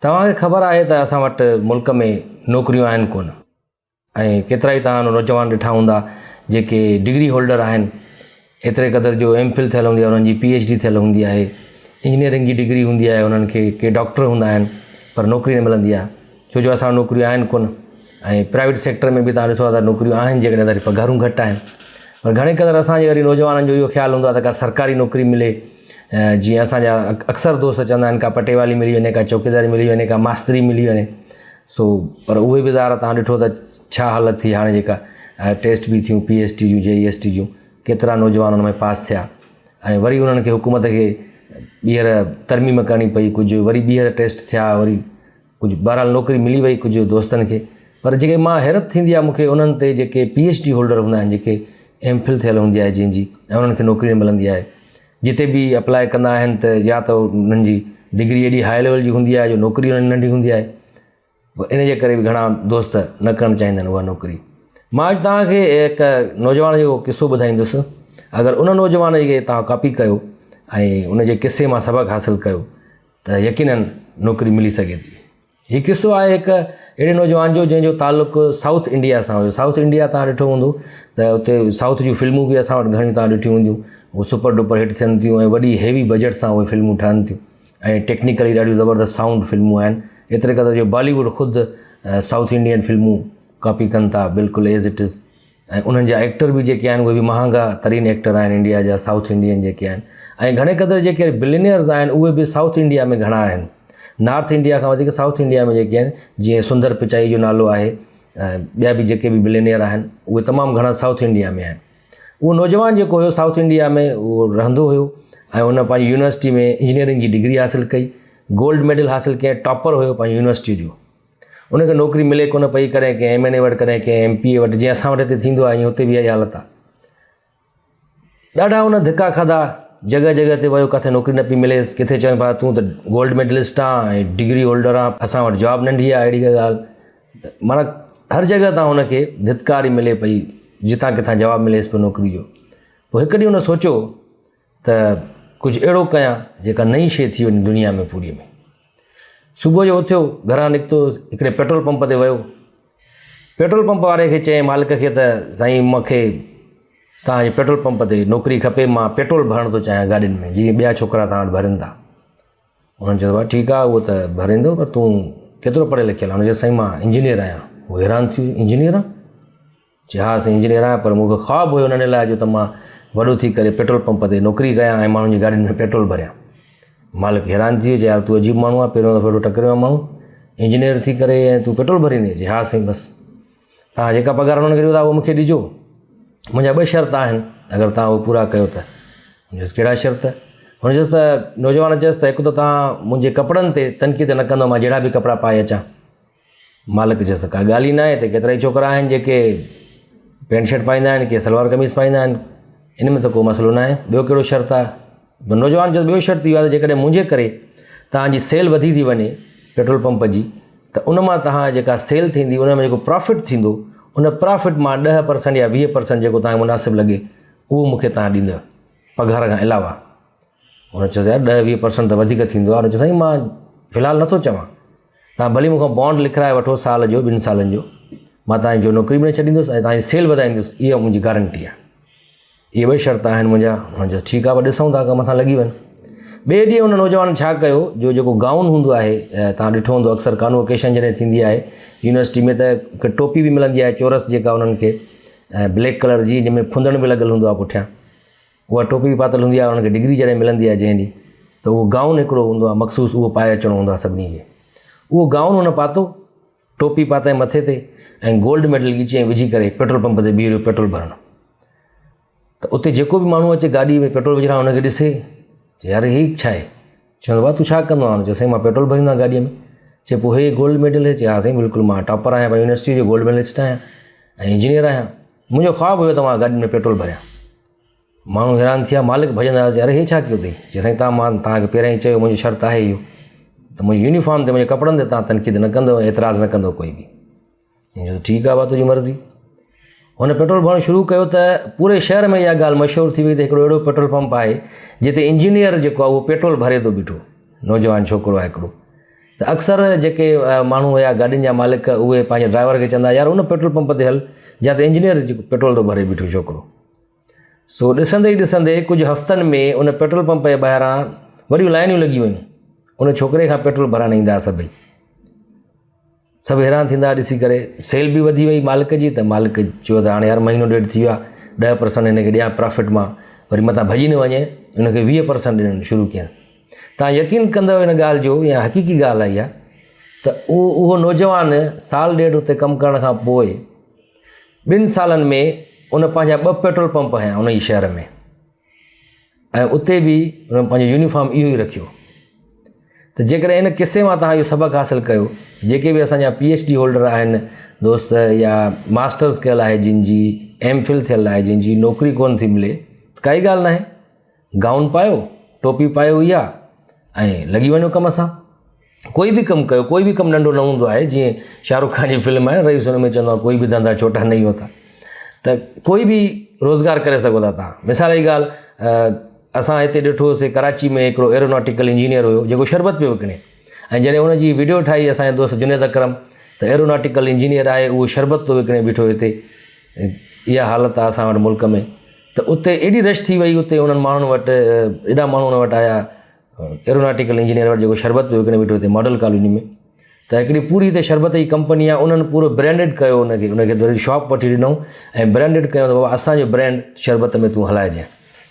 توهان کي خبر آهي ته اسان وٽ ملڪ ۾ نوڪريون آهن ڪونه ۽ ڪيترائي توهان نوجوان ڏٺا هوندا جيڪي ڊگري هولڊر آهن ايتري قدر جو ايم فل ٿيل هوندي آهي انهن جي پي ايڇ ڊي ٿيل هوندي آهي انجنيئرنگ جي ڊگري هوندي آهي انهن کي ڪي ڊاڪٽر هوندا آهن پر نوڪري نه ملندي آهي ڇو جو اسان وٽ نوڪريون آهن ڪونه ۽ پرائيويٽ سيڪٽر ۾ به توهان ڏسو ته نوڪريون آهن جيڪڏهن ته پگهارون گهٽ آهن پر گهڻي قدر اسانجي وري نوجوانن جو اهو خيال هوندو آهي ته ڪا سرڪاري نوڪري ملي جيئن اسانجا اڪثر دوست چوندا آهن ڪا پٽيوالي ملي وڃي ڪا چوڪيداري ملي وڃي ڪا ماستري ملي وڃي سو پر اهي به ظاهر توهان ڏٺو ته ڇا حالت ٿي هاڻي جيڪا ٽيسٽ به ٿيون پي ايس ٽي جون جي اي ايس ٽي جون ڪيترا نوجوان ان ۾ پاس ٿيا ۽ وري انهن کي حڪومت کي ٻيهر ترميم ڪرڻي پئي ڪجهه وري ٻيهر ٽيسٽ ٿيا وري ڪجهه بهرحال نوڪري ملي وئي ڪجهه دوستن کي پر جيڪي مان حيرت ٿيندي آهي مونکي انهن تي جيڪي پي ايڇ ڊي هولڊر هوندا آهن جيڪي ايم فل ٿيل هوندي آهي جنهن جي ۽ انهن کي نوڪري نه ملندي آهي جتي به اپلاء ڪندا آهن ته يا ته انهن جي ڊگري ايڏي هاء ليول جي هوندي آهي جو نوڪري انهن جي ننڍي هوندي آهي ان جي ڪري به گهڻا دوست نه ڪرڻ چاهيندا آهن اها نوڪري مان اڄ توهان کي هڪ نوجوان جو قصو ٻڌائيندس اگر ان نوجوان کي توهان ڪاپي ڪيو ۽ ان جي قصي مان سبق حاصل ڪيو ته يقينن نوڪري ملي سگهي ٿي. هي قصو آهي هڪ اهڙي نوجوان جو جنهن جو تعلق سائوٿ انڊيا سان هيو. سائوٿ انڊيا توهان ڏٺو هوندو ته اتي سائوٿ جون فلمون به اسان وٽ گهڻيون توهان ڏٺيون هونديون. اهي سپر ڊپر هٽ ٿين ٿيون ۽ وڏي هيوي بجيٽ سان اهي فلمون ٺهن ٿيون ۽ ٽيڪنيڪلي ڏاڍيون زبردست سائونڊ فلمون آهن. ايتري قدر جو بالي ووڊ خود سائوٿ انڊين فلمون ڪاپي ڪن ٿا بلڪل ايز it از. ۽ انهن جا ايڪٽر به جيڪي آهن اهي به مهانگا ترين ايڪٽر آهن انڊيا جا سائوٿ انڊين جيڪي آهن ۽ گهڻي قدر جيڪي بلينيئرز آهن اهي به سائوٿ انڊيا ۾ گهڻا آهن نارٿ انڊيا کان وڌيڪ سائوٿ انڊيا ۾ جيڪي آهن جيئن سندر پچائي جو نالو آهي ٻيا به جيڪي به بلينيئر آهن اهي تمام گهڻا سائوٿ انڊيا ۾ آهن اهو نوجوان جيڪو هيو سائوٿ انڊيا ۾ اهو رهندو هيو ۽ ان پنهنجي يونيورسٽي ۾ انجنيئرنگ جي ڊگري حاصل ڪئي گولڊ ميڊل حاصل ڪيائين ٽاپر هيو پنهنجي يونيورسٽي جو ان کي نوڪري ملي ڪونه پئي ڪڏهن ڪنهن ايم اين اي وٽ ڪڏهن ڪنهن ايم پي اي وٽ جيئن اسان وٽ هتي ٿيندو آهي ائين اتي به اها حالت آهي ڏاڍا ان ڌڪا کاڌا جڳهه جڳهه تي ويو ڪٿي نوڪري نه پئي مليس ڪٿي چون پيا تون ته گولڊ ميڊلسٽ آن ۽ ڊگري هولڊر آن اسان وٽ جاب ننڍي آهي اهڙي ڪا ڳالهه معنيٰ هر جڳهه تان هن کي ڌتڪار ئي ملي پئي جتان ڪٿان جواب مليس پيو نوڪري جو پوء هڪ ڏينهن هن سوچيو ته ڪجهه اهڙو ڪيان جيڪا نئين شيء ٿي وڃي دنيا ۾ پوري ۾. صبح جو اٿيو گهران نڪتو هڪڙي پيٽرول پمپ تي ويو پيٽرول پمپ واري کي چيائين مالڪ کي ته سائين مون کي توهان جي پيٽرول پمپ تي نوڪري کپي مان پيٽرول ڀرڻ ٿو چاهيان گاڏين ۾ جيئن ٻيا ڇوڪرا توهان وٽ ڀرين ٿا هنن چيو ٺيڪ آهي اهو ته ڀريندو پر تون ڪيترو پڙهيل لکيل آهين هن چيو سائين مان انجنيئر آهيان هو حيران ٿي ويو انجنيئر آهين چي ها سائين انجنيئر آهيان پر مون کي خواب هيو ننڍي لاء جو ته مان وڏو ٿي ڪري پيٽرول پمپ تي نوڪري ڪيان ۽ ماڻهن جي گاڏين ۾ پيٽرول ڀريان. مالڪ حيران ٿي ويو چي يار تون عجيب ماڻهو آهين پهريون دفعو اهڙو ٽڪريو آهي ماڻهو انجنيئر ٿي ڪري ۽ تون پيٽرول ڀريندين چي ها سائين بس توهان جيڪا پگهار انهن کي ڏيو ٿا اهو مون کي ڏجو منهنجا ٻه شرط آهن اگر توهان اهي پورا ڪيو ته چيس ڪهڙا شرط هن چيس ته نوجوان چيس ته هڪ ته توهان منهنجي ڪپڙن تي تنقيد نه ڪندو مان جهڙا به ڪپڙا پائي اچان مالڪ چيس ته ڪا ڳالهه ئي ناهي هتي ڪيترائي ڇوڪرا آهن جيڪي پينٽ شرٽ پائيندا آهن ڪي سلوار قميص پائيندا آهن ان ۾ ته ڪو مسئلو ناهي ٻيو ڪهڙو شرط آهي نوجوان چيو ٻيو شرط اهو آهي ته جيڪڏهن منهنجي ڪري توهان جي سيل وڌي ٿي وڃي پيٽرول پمپ جي ته ان مان توهان جيڪا سيل ٿيندي ان ۾ جيڪو پرافٽ ٿيندو ان پرافٽ مان 10% يا 20% جيڪو توهان کي مناسب لڳي اهو مون کي توهان ڏيندو پگهار کان علاوه هن چيس يار 10 20% ته وڌيڪ ٿيندو آهي هن چيو سائين مان في الحال نٿو چوان توهان ڀلي مون کان بانڊ لکرائي وٺو سال جو ٻن سالن جو مان توهان جو نوڪري به نه ڇڏيندس ۽ توهان جي سيل وڌائيندس اها منهنجي گارنٽي آهي اهي ٻئي شرط آهن منهنجا هن چيو ٺيڪ آهي پر ڏسون ٿا ڪم سان لڳي وڃ ٻئي ڏينهن هن نوجوان ڇا ڪيو جو جيڪو گائون هوندو آهي توهان ڏٺو هوندو اڪثر ڪانووڪيشن جڏهن ٿيندي آهي يونيورسٽي ۾ ته هڪ ٽوپي به ملندي آهي چورس جيڪا انهن کي بليڪ ڪلر جي جنهن ۾ ڦندڻ به لڳل هوندو آهي پٺيان اها ٽوپي به پاتل هوندي آهي انهن کي ڊگري جڏهن ملندي آهي جنهن ڏينهن ته اهو گائون هڪڙو هوندو آهي مخصوص اهو پائي اچڻو هوندو آهي سڀني کي اهو گائون هن پاتو ٽوپي پاتائين مٿي تي ۽ گولڊ ميڊل ڳچي ۽ وجهي ڪري پيٽرول پمپ تي بيهي رهيو پيٽرول ڀرڻ ته اتي جيڪو به ماڻهو اچي گاڏي ۾ پيٽرول وجهرائڻ هن کي ڏسي چي يار هي ڇا آهي چوندو ڀاء تون ڇا ڪندو آهين چيو سائين مان پيٽرول ڀريندو آهيان گاڏي ۾ چي پوء هي گولڊ ميڊل هي چي ها سائين بلڪل مان ٽاپر آهيان يونيورسٽي جو گولڊ ميڊلسٽ آهيان ۽ انجنيئر آهيان منهنجو خواب هيو ته مان گاڏين ۾ پيٽرول ڀريان. ماڻهو حيران ٿيا، مالڪ ڀڄندا آيا، چي اري هي ڇا ڪيو اٿئي؟ چي سائين تان مان توهان کي پهريان ئي چيو منهنجو شرط آهي اهو ته منهنجي يونيفارم تي منهنجي ڪپڙن تي توهان تنقيد نه ڪندو ۽ اعتراض نه ڪندو ڪوئي به. هن چيو ٺيڪ آهي بابا تنهنجي مرضي. هن پيٽرول ڀرڻ شروع ڪيو ته پوري شهر ۾ اها ڳالهه مشهور ٿي وئي ته هڪڙو اهڙو پيٽرول پمپ آهي جتي انجنيئر جيڪو آهي اهو پيٽرول ڀري ٿو بيٺو. نوجوان ڇوڪرو آهي هڪڙو. ته اڪثر جيڪي ماڻهو هيا گاڏين جا مالڪ اهي پنهنجي ڊرائيور کي چوندا يار ان پيٽرول پمپ تي هل جتي انجنيئر جيڪو پيٽرول ٿو ڀري بيٺو ڇوڪرو. سو ڏسندي ئي ڏسندي ڪجهه هفتن ۾ ان پيٽرول پمپ جي ٻاهران وڏيون لائنيون لڳي ويون ان ڇوڪري کان پيٽرول ڀرائڻ ايندا هئا سڀئي. سڀ حيران ٿيندا ڏسي ڪري سيل به وڌي وئي مالڪ جي ته مالڪ چيو ته هاڻي يار مهينو ڏيڍ ٿي ويو آهي 10% هن کي ڏيان پرافٽ مان وري متان ڀڄي نه وڃي هن کي 20% ڏيڻ شروع ڪيان تان يقين ڪندو هن ڳالهه جو يا حقيقي ڳالهه آهي اها ته اهو اهو نوجوان سال ڏيڍ اتي ڪم ڪرڻ کان پوء ٻن سالن ۾ ان پنهنجا ٻه پيٽرول پمپ هنيا ان ئي شهر ۾ ۽ اتي به انهن پنهنجو يونيفارم اهو ئي رکيو ته جيڪڏهن ان قصي مان توهان اهو سبق حاصل ڪيو جيڪي به اسانجا پي ايڇ ڊي هولڊر آهن دوست يا ماسٽرس ڪيل آهي جن جي ايم فل ٿيل آهي جن جي نوڪري ڪونه ٿي ملي ڪائي ڳالهه ناهي گائون پايو ٽوپي پايو اها ۽ لڳي وڃو ڪم سان ڪوئي به ڪم ڪيو ڪوئي به ڪم ننڍو نه هوندو آهي جيئن شاهه رخ خان جي فلم آهي رئيس ان ۾ چوندو آهي ڪوئي به ڌنڌا ڇوٽا نهي هوتا ته ڪوئي به روزگار ڪري سگهو ٿا تان مثال جي ڳالهه اسان هتي ڏٺوسي ڪراچي ۾ هڪڙو ايروناٽيڪل انجنيئر هيو جيڪو شربت پيو وڪڻي ۽ جڏهن ان جي ويڊيو ٺاهي اسانجي دوست جنيد اڪرم ته ايروناٽيڪل انجنيئر آهي اهو شربت ٿو وڪڻي بيٺو هتي اها حالت آهي اسان وٽ ملڪ ۾ ته اتي ايڏي رش ٿي وئي اتي انهن ماڻهن وٽ ايڏا ماڻهو ان وٽ آيا ايروناٽيڪل انجنيئر وٽ جيڪو شربت پيو وڪڻي بيٺو هتي ماڊل ڪالوني ۾ ته هڪڙي پوري هتي شربت جي ڪمپني آهي انهن پورو برانڊيڊ ڪيو ان کي ان کي وري شاپ وٺي ڏنو ۽ برانڊيڊ ڪيو ته بابا اسانجو برانڊ شربت ۾ تون هلائجانء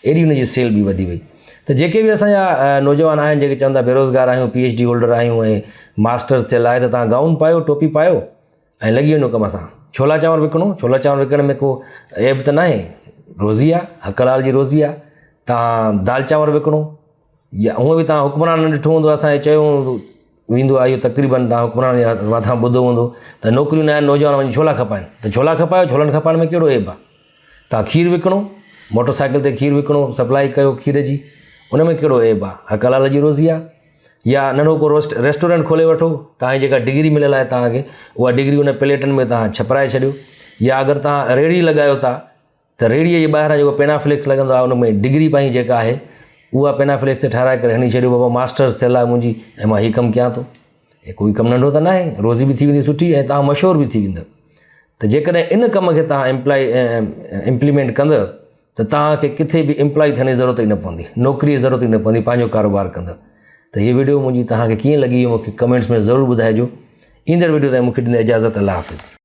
ايڏي ان جي سيل به وڌي وئي ته جيڪي به اسانجا نوجوان آهن جيڪي چون ٿا بيروزگار آهيون پي ايڇ ڊي هولڊر آهيون ۽ ماسٽرس ٿيل آهي ته تان گائون پايو ٽوپي پايو ۽ لڳي وڃو ڪم سان ڇولا چانور وڪڻو ڇولا چانور وڪڻڻ ۾ ڪو عيب ته ناهي روزي آهي حق حلال جي روزي آهي تان دال چانور وڪڻو يا هونء به توهان حڪمرانن ڏٺو هوندو اسان کي چيو ويندو آهي اهو تقريبن توهان حڪمرانن جي واتان ٻڌو هوندو ته نوڪريون نه آهن نوجوان وڃي ڇولا کپائن ته ڇولا کپايو ڇولن کپائڻ ۾ ڪهڙو عيب آهي توهان کير وڪڻو موٽر سائيڪل تي کير وڪڻو سپلائي ڪيو کير جي ان ۾ ڪهڙو عيب آهي حق حلال جي روزي آهي يا ننڍو ڪو روسٽ ريسٽورنٽ کولي وٺو توهان جي جيڪا ڊگري مليل آهي توهان کي اها ڊگري ان پليٽن ۾ توهان ڇپرائي ڇڏيو يا اگر توهان ريڙهي لڳايو ٿا ته ريڙهيء جي ٻاهران جيڪو پينافليڪس لڳندو آهي ان ۾ ڊگري پنهنجي جيڪا آهي اها پينافليڪس تي ٺهرائي ڪري هڻي ڇڏيو بابا ماسٽرس ٿيل آهي منهنجي ۽ مان هي ڪم ڪيان ٿو هي ڪوئي ڪم ننڍو ته ناهي روزي به ٿي ويندي سٺي ۽ توهان مشهور به ٿي ويندو ته جيڪڏهن ان ڪم کي توهان امپلائي امپليمينٽ ڪندو ته توهان کي ڪٿي به امپلائي ٿيڻ جي ضرورت ئي نه پوندي نوڪري جي ضرورت ئي نه پوندي پنهنجو ڪاروبار ڪندو ته هي ويڊيو منهنجي توهان کي ڪيئن لڳي اهو مون کي ڪمينٽس ۾ ضرور ٻڌائجو ايندڙ ويڊيو تائين مون کي ڏيندا اجازت الله حافظ.